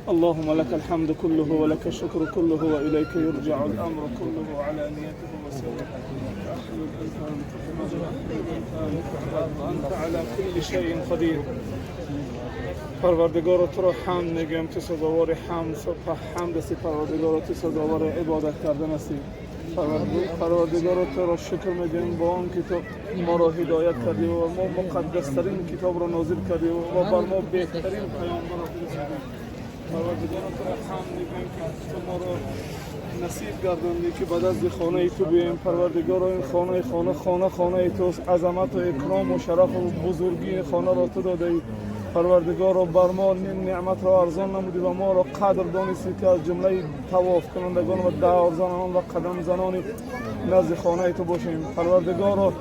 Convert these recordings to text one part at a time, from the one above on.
اللهم لك الحمد كله ولك الشكر كله وإليك يرجع الأمر كله علانيته وسره. أنت أنت على كل شيء قدير. پروردگار، تو را حمد میگم. تو سزاوار حمد حمد هستی. پروردگار، تو سزاوار عبادت کردن هستی. پروردگار، تو را شکر میگم با آن که تو ما را هدایت کردی و ما مقدس ترین کتاب را نازل کردی و بر ما بهترین پیامبر را فرستادی. پروردگار، تو را حمد میگم که تو ما را نصیب گرداندی که به دست خانه تو بیاییم. پروردگار، این خانه خانه خانه خانه توست. عظمت و اکرام و شرف و بزرگی خانه را تو داده ای. پروردگار، بر ما نعمت را ارزان نمودی و ما را قدر دانستی که از جمله طواف کنندگان و دورزنان و قدم زنان نزد خانه تو باشیم. پروردگار،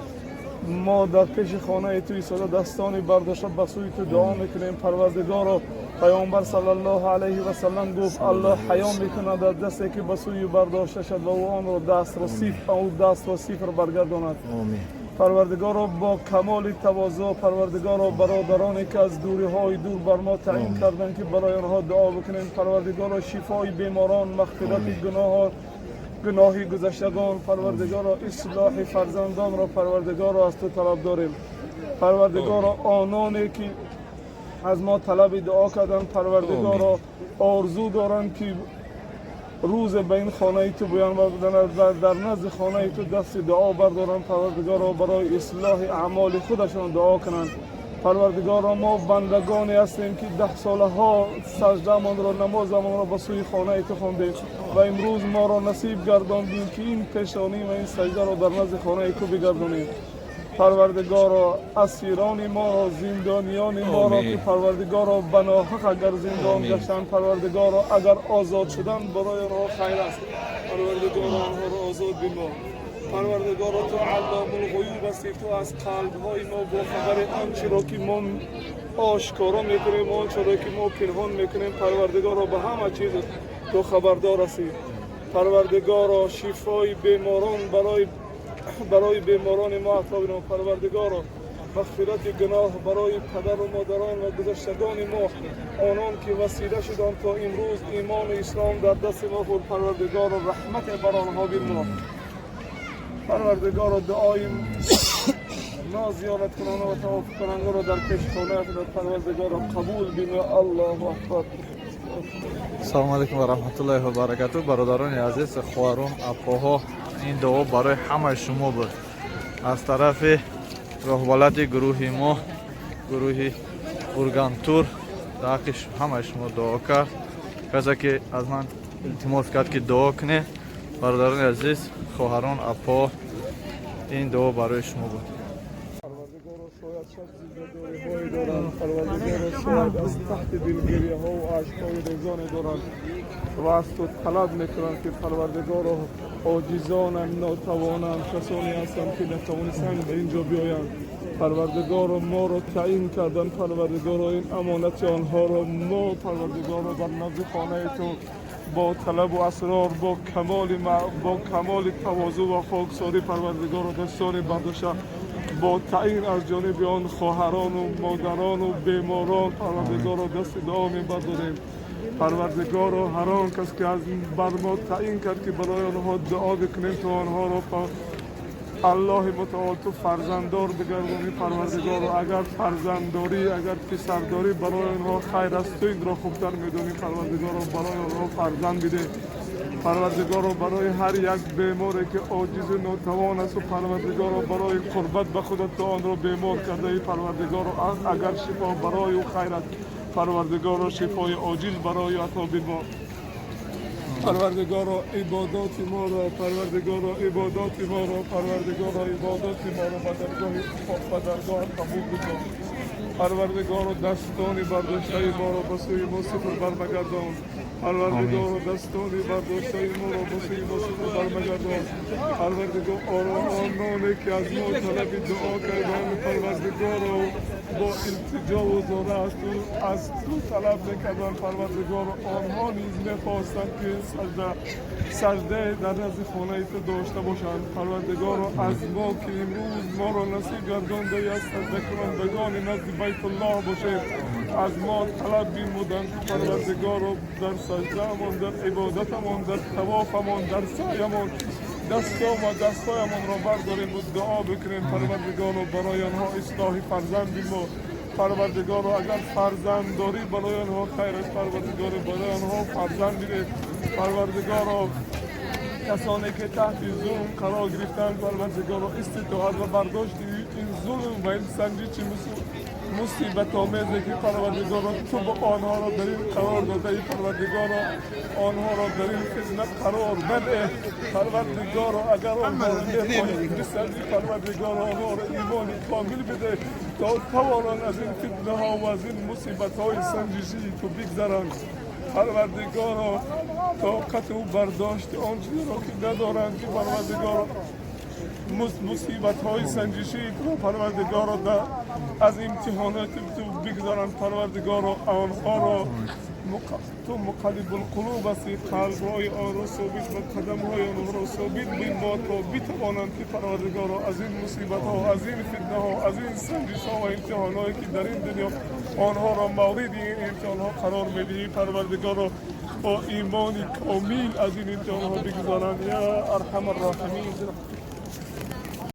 ما در پیش خانه تو ایستاده، دستانی برداشته به سوی تو دعا میکنیم. پروردگار، پیامبر صلی الله علیه و سلم گفت: الله حیا میکند از دستی که به سوی برداشته شد و او آن را دست را صفر او دست را صفر برگرداند. آمین. پروردگار، با کمال تواضع، پروردگار، برادرانی که از دوری های دور بر ما تعیین کردند که برای آنها دعا بکنیم، پروردگار، شفای بیماران، مغفرت گناه گناهی گذشتگان، پروردگار، اصلاح فرزندان را، پروردگار، از تو طلب داریم. پروردگار، آنانی که از ما طلب دعا کردن، پروردگار، آرزو دارند که روز به این خانه تو بیان و در نزد خانه تو دست دعا بردارند، پروردگار، برای اصلاح اعمال خودشان دعا کنند. پروردگار، ما بندگانی هستیم که 10 ساله ها سجده را، نمازمان را به سوی خانه تو خواندیم و امروز ما را نصیب گرداندیم که این پیشانی و این سجده را در نزد خانه تو بگردانیم. پروردگارا، اسیران ما را، زندانیان ما را که پروردگارا به ناحق اگر زندان گشتند، پروردگارا، اگر آزاد شدن برای آنها خیر است، پروردگارا، آنها را آزاد بما. پروردگارا، تو علام الغیوب هستی. تو از قلب های ما با خبر. آنچه را که ما آشکارا میکنیم، آنچه را که ما پنهان میکنیم، پروردگارا، به همه چیز تو خبردار هستی. پروردگارا، شفای بیماران برای بیماران ما عطا بنما. پروردگارا، مغفرت گناه برای پدر و مادران و گذشتگان ما، آنان که وسیله شدند تا امروز ایمان و اسلام در دست ما خود، پروردگارا، رحمت بر آنها بنما. پروردگارا، دعای ما زیارت کننده و طواف کننده را در پیش خانه پروردگارا قبول بنما. الله اکبر. Салому алайкум ва раҳматуллоҳи ва баракату. Бародарони азиз, хоҳарон, апоҳо, ин дуо барои ҳамаи шумо буд аз тарафи роҳбалади гурӯҳи мо, гурӯҳи Ургантур. Дар ҳаққи ҳамаи шумо дуо кард, касе ки аз ман илтимос кард, ки дуо кунед. Бародарони азиз, хоҳарон, апо, ин дуо барои шумо буд. پروردگارا، شاید شب زنده‌داری‌هایی دارند. پروردگارا، شاید از تحت دل گریه ها و اشک‌های ریزانی دارند و از تو طلب میکنند که پروردگارا، عاجزانند، ناتوانند، کسانی هستند که نتوانستند به اینجا بیایند. پروردگارا، ما را تعیین کردن. پروردگارا، این امانت آنها را ما، پروردگارا، در نزد خانه تو با طلب و اصرار، با کمال تواضع و خاکساری، پروردگارا، دستان برداشته، با تعیین از جانب آن خواهران و مادران و بیماران، پروردگارا، دست دعا میبرداریم. پروردگارا، هر آن کس که از بر ما تعیین کرد که برای آنها دعا بکنیم، تو آنها را الله متعال تو فرزنددار بگردانی. پروردگار، اگر فرزندداری، اگر پسرداری برای آنها خیر است، تو این را خوبتر میدانی. پروردگار، برای آنها فرزند بده. پروردگار، برای هر یک بیماری که عاجز و ناتوان است و پروردگار، برای قربت به خودت تو آن را بیمار کرده ای، پروردگار، اگر شفا برای او خیر است، پروردگار، شفای عاجل برای عطا بنما. پروردگارا، عبادات ما را، پروردگارا، عبادات ما را، پروردگارا، عبادات ما را به درگاه قبول بکن. پروردگارا، دستانی برداشته ما را به سوی ما صفر برمگردان. پروردگارا، دستانی برداشته ما را به سوی ما صفر برمگردان. پروردگار، آنانی که از ما طلب دعا کردن، پروردگارا، با التجا و زاره از تو طلب میکردن، پروردگار، آنها نیز میخواستند که سجده در نزد خانه تو داشته باشند. پروردگار، از ما که امروز ما را نصیب گردانده از سجده کنندگان نزد بیت الله باشیم. Аз мо талаб бинмуданд, ки Парвардигоро, дар саҷдаамон, дар ибодатамон, дар тавофамон, дар саъямон дасто ва дастҳоямонро бардорем ва дуо бикунем. Парвардигоро, барои онҳо ислоҳи фарзанди мо. Парвардигоро, агар фарзанддорӣ барои онҳо хайр аст, Парвардигоро, барои онҳо фарзанд биде. Парвардигоро, касоне ки таҳти зулм қарор гирифтанд, Парвардигоро, иститоат ва бардошти ин зулм ва ин санҷиши мусибатомезе ки, Парвардигоро, ту ба онҳоро дар ин қарор додаи, Парвардигоро, онҳоро дар ин фитна қарор мадеҳ. Парвардигоро, агар онҳоро мехоҳӣ бисанҷӣ, Парвардигоро, онҳоро имони комил биде, то тавонанд аз ин фитнаҳо ва аз ин мусибатҳои санҷишии ту бигзаранд. Парвардигоро, тоқату бардошти он чизеро ки надоранд, ки, Парвардигоро, мусибатҳои санҷишии туро, Парвардигоро, аз имтиҳоноти ту бигзаранд. Парвардигоро, онҳоро ту муқаллибулқулуб ҳастӣ, қалбҳои онро собит ва қадамҳои онҳоро собит бинмо, то битавонанд ки, Парвардигоро, аз ин мусибатҳо, аз ин фитнаҳо, аз ин санҷишҳо ва имтиҳонҳое ки дар ин дунё онҳоро мавриди ин имтиҳонҳо қарор медиҳӣ, Парвардигоро, бо имони комил аз ин имтиҳонҳо бигузаранд. Я арҳамар роҳимин.